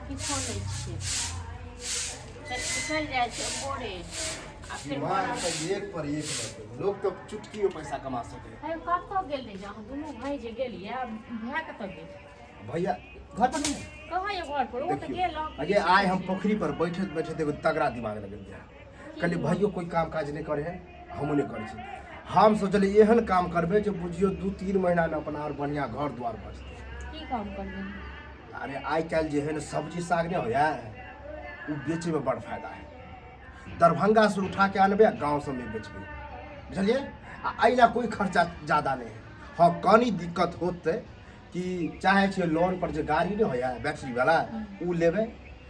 किछो नहि छै। चलि जाइ छै भोरे आ फेर दिमाग तऽ एक पर एक रहतै, लोक तऽ चुटकी में पैसा कमा सकै। हे, कतऽ गेल रही अहाँ दुनू भाई जे गेलियै? भाय कतऽ गेल? भैया घर पर नहीं? कहाँ यऽ घर पर? ओ तऽ देखियौ, गेल अहाँ। अगे आइ हम पोखरी पर बैठैत बैठैत एगो तगड़ा दिमाग लगेलियै। कहलियै भैयो कोइ काम काज नहि करै है, हमहूँ नहि करै छी। हम सोचलियै एहन काम करबै जे बुझियौ 2-3 महीनामे अपन आर बढ़िआँ घर द्वार भऽ जेतै। की काम करबै? अरे आइ काल्हि जे है ने सब्जी साग नहि होइए, ओ बेचैमे बड़ फायदा है। दरभंगासँ उठा के आनबै आ गाँव सबमे बेचबै, बुझलियै? आ एहि लए कोइ खर्चा ज्यादा नहि है। हँ, कनि दिक्कत होतै कि चाहै छियै लोन पर जे गाड़ी नहि होइए बैटरीवला, ओ लेबै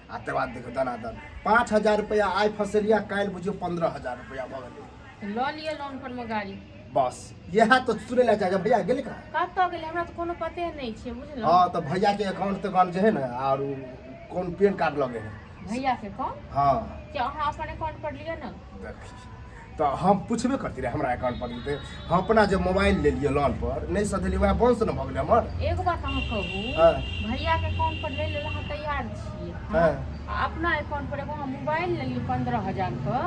आ तकर बाद देखियौ दनादन 5000 रुपैआ आइ फँसेलियै, काल्हि बुझियौ 15,000 रुपैआ भऽ गेलै। लऽ लिअ लोन पर मे गाड़ी। बस इएह तऽ सुनै लए चाहै। भैया गेलै कहाँ? कतऽ गेलै हमरा तऽ कोनो पते नहि छै, बुझलहुँ? हँ, तऽ भैयाके अकाउंट तकाउंट जे है ने आर उ कोन पेन कार्ड लगे है। भैया के अकाउंट? हँ। कि अहाँ अपन अकाउंट पर लिअ ने। देखी तऽ हम पुछबे करती रहे हमरा अकाउंट पर लेते। हम अपना जे मोबाइल लेलियै लोन पर नहि सधेलियै, वएह बंश ने भऽ गेलै हमर। एगो बात अहाँ कहू। हँ। भैया के अकाउंट पर लै लेल अहाँ तैयार छियै? हँ। आ अपना अकाउंट पर एगो अहाँ मोबाइल लेलियै 15,000 के,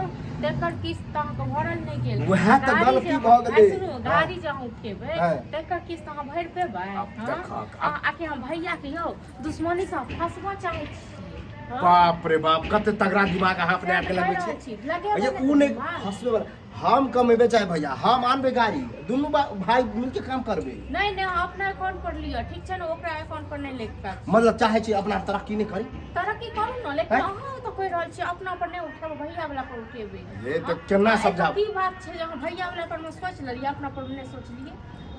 तकर किस्त तऽ अहाँके भरल नहि गेल। उएह तऽ गाड़ी जे गलती अहाँ- भऽ गेलै। आइ सुनू, गाड़ी जे अहाँ उठेबै तकर किस्त अहाँ भरि पेबै? आब हँ? देखहक, आखिर हम भैया के यौ दुश्मनी से फंसबऽ चाहै छियै? हँ? बाप रे बाप, कते तगड़ा दिमाग अहाँ अपने आपके लगबै कहि रहल छियै। छी, लगेबै ये ने उ नहि दिमाग। फंसबै वाला। हम कमेबै चाहे भैया, हम आनबै गाड़ी, दुनू भाई मिलके काम करबै। नहि नहि, अहाँ अपना अकाउंट पर लिअ, ठीक छै ने? ओकरा अकाउंट पर नहि लैके काज। मतलब चाहै छी अपना तरक्की नहि करी? तरक्की करू ने, लेकिन हैं? अहाँ तऽ कहि रहल छियै अपना पर नहि उठेबै, भैया वाला पर उठेबै। ये तऽ केना आ एकर समझाब? की बात छै जे अहाँ भैया वाला पर मे सोचि लेलियै, अपना पर नहि सोचलियै?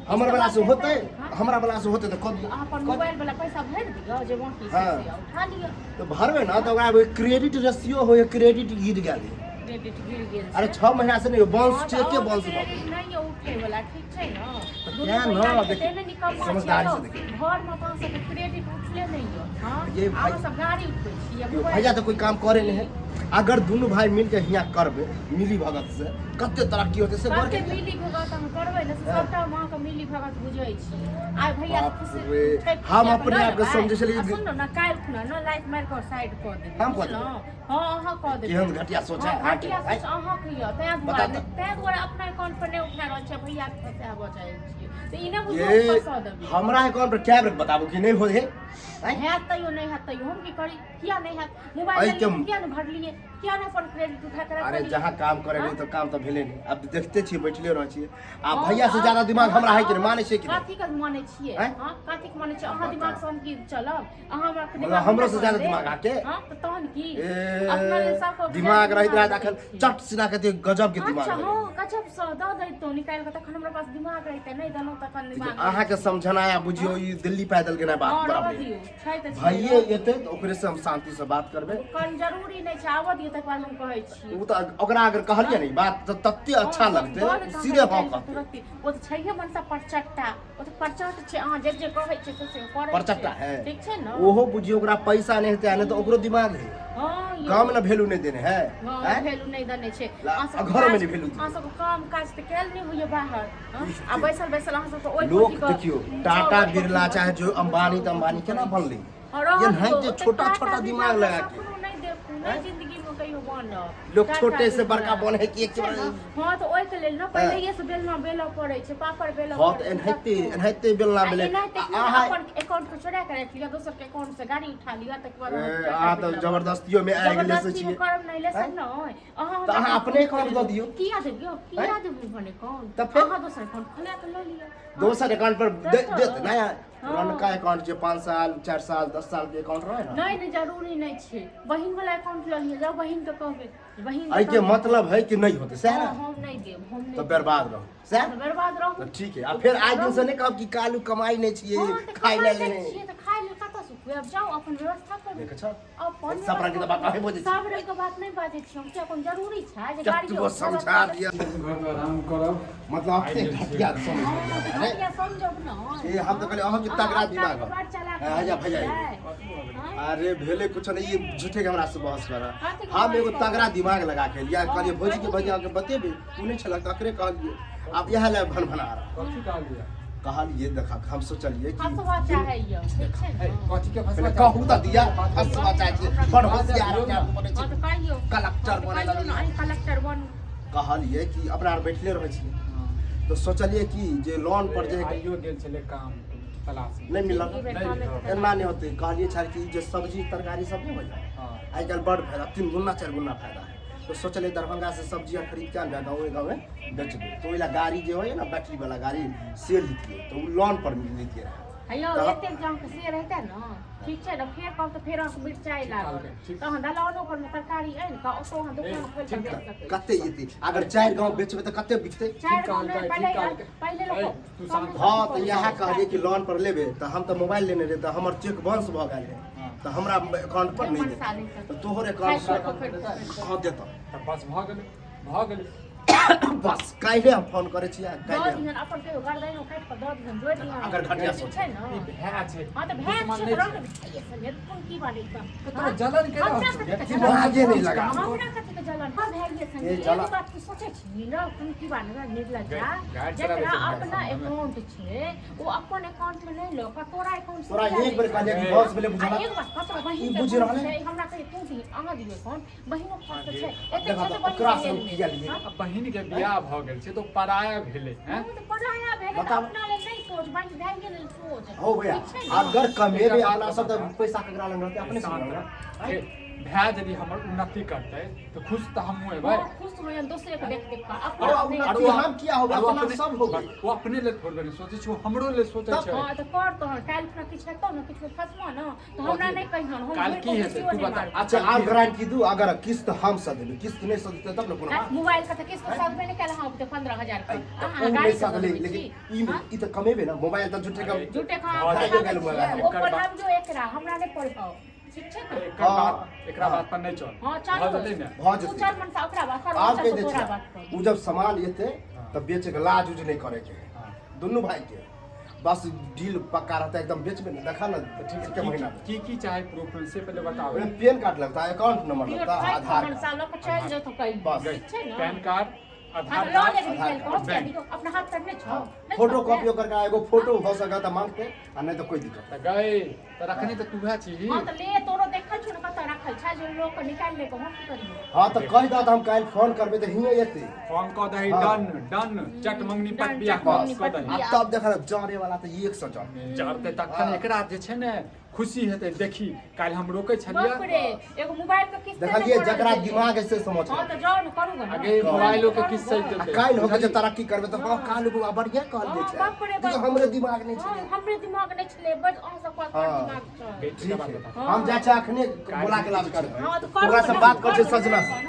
हमर वाला से होतै? हाँ? हमरा वाला से होतै तऽ कऽ दियौ। अहाँ अपन मोबाइल वाला पैसा भरि दियौ, जे बाकी छै से उठा लिअ। तऽ भरबै ने तऽ ओकरा क्रेडिट रेशियो होइए, क्रेडिट गिर गेल है। क्रेडिट गिर गेल अरे छै। 6 महीना से नहि बाउंस, हाँ, तऽ चेके अहाँके बाउंस भऽ गेल। क्रेडिट नहि यऽ उठै वाला, ठीक छै ने? तऽ दुनू तें ने, भैया के देखियौ, तेहने निकम्मा छियै समझदारी यौ। से देखियौ। घरमे तऽ अहाँ सबके क्रेडिट उठले नहि यऽ। हाँ? ये भाई- अहाँ सब गाड़ी उठबै छियै, यौ, मोबाइल। भैया तऽ कोइ काम करे नहि है। अगर दुनू भाई मिलके हियाँ करबै मिली भगत से कते तरक्की होतै से गौर कते करियै। मिली भगत हम करबै ने से सबटा हम अहाँके मिली भगत बुझै छी। आइ भैया बाप खुशी रे, उठैत हम खुशी अपने लऽ आपके लेबै। समझै छलियै आ सुनू ने, काल्हि खुना ने लाइट मारि कऽ साइड कऽ देबै। हम कऽ देबै। बुझलहुँ? हँ, अहाँ कऽ देबै। केहन घटिया सोच है हँ, अहाँके, घटिया आँय? सोच अहाँके यऽ, तैं बता दुआरे तऽ। तैं दुआरे अपना अकाउंट पर नहि उठा रहल छियै, भैया के फंसाबऽ चाहै छियै। तऽ ई नहि बुझू ये हम फंसा देबै। हमरा अकाउंट पर कै बेर बताबू कि नहि होय है? आँय? हैत तैयो, नहि हैत तैयो, हम की करी? किया नहि हैत? मोबाइल एहि के- लेलियै तऽ किया नहि भरलियै? किया नहि अपन क्रेडिट उठा के अरे रखलियै? जहाँ काम करे हाँ? तऽ काम तऽ भेले नहि। आब देखते छियै, बैठले रहै छियै। आ हाँ, भैया से तऽ ज्यादा दिमाग हाँ, हमरा है कि तऽ नहि, मानै छियै कि नहि? कथी के मानै छियै? आँय? हाँ, कथी के मानै छियै? अहाँ बताउ। दिमाग से हम की चलब? अहाँ हमरा मतलब दिमाग हमरो नहि से ज्यादा चलतै? दिमाग अहाँके? हाँ, तऽ तहन की? ए, अपना लेल सबके दिमाग रहैत रहैत दिमाग अखन रहै छै। चट सिना के दियौ, गजब के दिमाग अच्छा रहै। हँ, गजब सँ दऽ दैतहुँ निकालि कऽ तखन हमरा पास दिमाग रहितै। नहि देलहुँ तखन देखियौ, दिमाग अहाँके समझनाइ आ बुझियौ ई दिल्ली पैदल गेनाइ बात हँ, रहऽ बराबर। दियौ, छै तऽ छै। भैये एतै तऽ ओकरे से हम शांति से बात करबै। कन जरूरी नहि छै, आबऽ दियौ, तकर बाद हम कहै छी। ओ तऽ ओकरा अगर कहलियै ने ई बात तऽ तते अच्छा हँ, लगतै, दऽ देत ओ सीधे अहाँके हँ निकालि कऽ कहतै। तुरन्ते। ओ तऽ छैहे मनसा परचट्टा, ओ तऽ परचट्ट छै। अहाँ जे जे कहै छियै से से करै छै। परचट्टा है। ठीक छै ने? ओहो बुझियौ ओकरा पैसा नहि हेतै आ नहि तऽ ओकरो दिमाग है। हँ यौ। गाँव मे वैल्यू नहि देने है। हँ, हैं? वैल्यू नहि देने छै। अहाँ आ सबके घरमे काज- नहि वैल्यू दियौ। अहाँ सबके काम काज तऽ कयल नहि होइया बाहर, हँ? आ बैसल बैसल अहाँ सबके ओहि लोक कोठी के- देखियौ टाटा ओहि कोठी बिरला के- चाहे जो अंबानी तऽ अंबानी केना बनलै? हँ, रहऽ एनाहिते दियौ, ओते छोटा टाटा छोटा बिरला दिमाग के लगा के। सपनो नहि देखू, नहि हैं? जिंदगी में कहियो बनब। लोक टाटा छोटे से बिरला। बड़का बने है कि एक छै ने? हँ, तऽ ओहिके लेल ने पहिलैये से बेलना बेलऽ पड़ै छै, पापड़ बेलऽ हँ, पड़ै तऽ छै, एनाहिते तखनो। एनाहिते बेलना आ भेलै। एनाहिते आ की अहाँ अपन अकाउंट के चोरा के राखि लिअ, दोसर के अकाउंट से गाड़ी उठा लिअ, तकर बाद ए, अहाँ अहाँ तऽ टाटा जबरदस्तियो मे आगि लेसै जबरदस्ती छियै। मे करब नहि लेसब हैं? नहि। अहाँ तऽ हमरा अहाँ अपने अकाउंट दऽ दियौ। किया देबियौ? किया हैं? देबू अपन अकाउंट? तऽ फेर? अहाँ दोसर अकाउंट खोला के लऽ लिअ। दोसर अकाउंट पर तऽ दे तऽ। देत नहि? हँ। पुरनका अकाउंट जे 5 साल, 4 साल, 10 साल के अकाउंट रहे ने। नहि नहि, जरूरी नहि छै। बहिन वाला अकाउंट लऽ लिअ, जाउ बहिन के कहबै, बहिन के एहिके कहबै। मतलब है कि नहि होतै सएह हँ, ने? हम नहि देब, हम नहि तऽ देब। बर्बाद रहू सएह। तऽ बर्बाद रहू। तऽ ठीक है, आ फेर आइ दिन से नहि कहब कि कालू कमाई नहि छियै, हँ, तऽ खाइ कमाइ लए नहि नहि छियै तऽ खाइ लेल कतऽ से खुआएब? जाउ अपन व्यवस्था करू। देखै छौ, अपन सब रंग के तऽ बात अहीं बजै छी। सब रंग के बात नहि बाजै छी हम। किया, कोनो जरूरी छै जे गाड़ी कतबो समझा दिअ। घर पर आराम करब। मतलब अपने घटिया समझ हँ, तऽ अरे घटिया समझब ने। ए, हम तऽ कहलियै अहाँके तगड़ा दिमाग है। बड़ चालाक हाँ, जा भैया। हाँ? अरे भेले कुछ नहीं, ये झूठे के हमरा से बहस कर रहा। कथी के हम बहस एगो करब? तगड़ा दिमाग लगा के लिया, कहलियै भौजी के कहू। भैया के बतेबे, ओ नहि छलक तऽ अकरे कहलियै। आब इएह लए भन भना रहा। कथी कहलियै? कहलिए देखा हम सोचलिए कि फसवा चाहैया, ठीक छै ए, ने? कथी के पहिले फसवा? कहू तऽ दिया, फसवा चाहै छियै, बड़ होशियार अपना आपके बनै हँ छै। तऽ कहियौ। कलेक्टर हँ तऽ बनै कहियौ ने, लगलियै। अहीं कलेक्टर बनू। कहलिए कि अपना आर बैठले रहै छियै तऽ सोचलिए कि जे लोन पर जे आइयो गेल छलै काम तलाश नहि मिलल। ई बेर नहि कामे भेल। तऽ एना नहि होतै। कहलिए छल कि जे सब्जी तरकारी सब नहि होइए, आइ काल्हि बड़ फायदा, 3 गुना 4 गुना फायदा है। तऽ सोचलिए दरभंगा से सब्जी आर खरीद के आनबै, गाँवे गाँवे बेचबै। तऽ ओहि लए गाड़ी जे होइए ने, बैटरी वाला गाड़ी, से लितियै तऽ ओ लोन पर लितियै रहए। हेयौ, तऽ- एतेक जँ अहाँके से रहितै ने, ठीक छै ने, फेर कहब तऽ फेर अहाँके मिरचाइ लागल कहलकै, ठीक। तऽ अहाँ दलानो पर मे तरकारी आनि कऽ ओतौ अहाँ दोकान खोलि कऽ ठीक बेच सकै छी। कते एतै? अगर चारि गाँव बेचबै तऽ कते बिकतै? चारि गाँव कहलकै, नहि, ठीक पहिले कहलकै। पहिले ऐ, लोक तू कम शान्त हँ, तऽ इएह कहलियै कि लोन पर लेबै तऽ हम तऽ मोबाइल लेने रहियै तऽ हमर चेक बाउंस भऽ गेल रहै, तऽ हमरा अकाउंट पर नहि मनसा देतै। नहि तऽ तोहर अकाउंट पर हँ देतौ। तऽ बस भऽ गेलै, भऽ गेलै। बस काल्हि हम फोन करै छी आ दऽ काल्हि दिहन अपन, कहियो गर्दनो काटि कऽ दऽ दिहन, जोड़ि दिहन। अगर घटिया ठीक सोच छै ने? ई भए छै। हँ तऽ भए दुश्मन छै नहि तऽ रंग छै। भाइये सने कोन की बात है? तऽ तोरा जलन केना हमरा होइ छौ? कथी के दिमागे जलन? नहि लगा। हमरा कथी के जलन? हँ, भाइये सने ए, एगो जलन। बात तू सोचै छी ने, कोन की बात है? निर्लज्जा। गाड़ि चलाबै जकरा छै भाइ अपना सामने। अकाउंट छै, ओ अपन अकाउंट में नहि लऽ कऽ तोरा अकाउंट से तोरा किया एक बेर लै छै? कहलियै कि बस भेलै, आ बुझला। एक बात कतौ बहिन ई के बुझि अकाउंट रहलै? छै, हमरा कहियै तू दी, अहाँ दियौ अकाउंट, बहिनो के पास तऽ छै, एते देखा छै तऽ तऽ बहिन ओकरा के से हम लेल किया लियै? हाँ? आ बहिन के बियाह भऽ गेल छै तऽ ओ पराया भेलै हैं। हाँ, तऽ पराया भेलै तऽ बताउ। अपना लेल नहि सोच, बहिन भाइये लेल सोच। हो भैया। ठीक छै ने? अगर कमेबे एकटा बात अपना सब तऽ बता। पैसा ककरा लग रहतै? अपने शान्त सब रह। लग। हे, भाय यदि हमर उन्नति करतै तऽ खुश तऽ हमहूँ हेबै। हाँ, खुश होइए दोसरे के देख देख कऽ, और अपना नहि। उन्नति हम किया होबै? आर ओ अपना सब होबै। ओ अपने लेल थोड़बे नहि सोचै छै, ओ हमरो लेल सोचै तब छै। हाँ तऽ कर तहन काल्हि खुना किछु हेतौ ने, किछु फसबो ने तऽ हमरा नहि कहिहन, हम काल्हि घुरि की कऽ हेतै घुसियो तू नहि बता। मारबौ। अच्छा, आब गारंटी दू, अगर किस्त हम सधेबै, किस्त नहि सधतै तब ने कोनो आ, बात। मोबाइल के तऽ किस्त सधबे नहि कयल अहाँ 15,000 के। तऽ अहाँ ओ गाड़ी नहि के सधलै सधबै लेकिन छी? ई हाँ? ई तऽ कमेबै ने, मोबाइल तऽ झूठे के झूठे कहाँ भऽ पढ़ाबै गेल मोबाइल। छियै? ओ एकर बात- पढ़ाबियौ एकरा, हमरा नहि पढ़ाउ, ठीक छै ने? एकर हाँ। बात, एकरा हाँ। बात पर नहि चल। हँ भऽ चल। गेलै ने? भऽ तू जेतै। चल मनसा ओकरा बात कर, आब चल कहि दै तोरा छियै, बात कर। ओ जब सामान एतै तऽ बेचैके लाज उज नहि करैके है हाँ। दुनू भाई के, बस डील पक्का रहता, एकदम बेचबे ने, देखा ना ठीक एक महीना में। की की चाहे प्रूफ से पहले बताओ। ओहिमे पेन कार्ड लगता है, अकाउंट नंबर दियौ लगता है, ठकि कऽ आधार मनसा कार्ड। लऽ कऽ चलि जेतौ कहीं। बस। ठीक छै ने? पैन कार्ड, हाँ आधार तऽ लऽ कार्ड, लेबै निकालि कऽ, आधार हम किया दियौ? अपना हाथ पर नहि छौ? नहि फोटो छौ? कॉपी ओकर का एगो फोटो हो सकत तऽ मांगते, आ नहि तऽ कोई दिक्कत। तऽ गई तऽ रखने तऽ तूहे छी। हाँ तऽ ले, तोरो देखल छौ ने कतऽ राखल छै, जे लोक के निकालि ले कऽ हम की करियौ? हाँ तऽ कहि दह तऽ हम काल्हि फोन करबै तऽ हियाँ एतै। फोन कऽ दही। हाँ। डन डन, चट मंगनी पट डन, बियाह चट कऽ मंगनी कऽ पट दही। आ बियाह। तब देख जरे वाला तऽ एक सौ जर जरतै तखन। हाँ। एकरा जे छै ने खुशी हेतै, देखी काल्हि हम रोकै छलियै। बाप रे, एगो मोबाइल के किस्त देखलियै, जकरा दिमाग है से समझ। हाँ तऽ जाउ ने, करू गऽ ने। आगे मोबाइलो के किस्त सही आ देतै। काल्हि होके जे तरक्की करबै तऽ हँ, काल्हि बौआ बढ़िआँ कहलियै हाँ, छै। बाप रे बाप। देखियौ, हमरे दिमाग नहि हाँ, छलै। हमरे दिमाग नहि छलै, बस अहाँ सब पास बड़ हाँ। दिमाग छल। बेटी के ठीक बात है। बता। हम जाइ छियै अखने, बोला के लाबै छियै। हाँ तऽ करू ओकरा से ने, बात करै छियै करू ने। सजना से।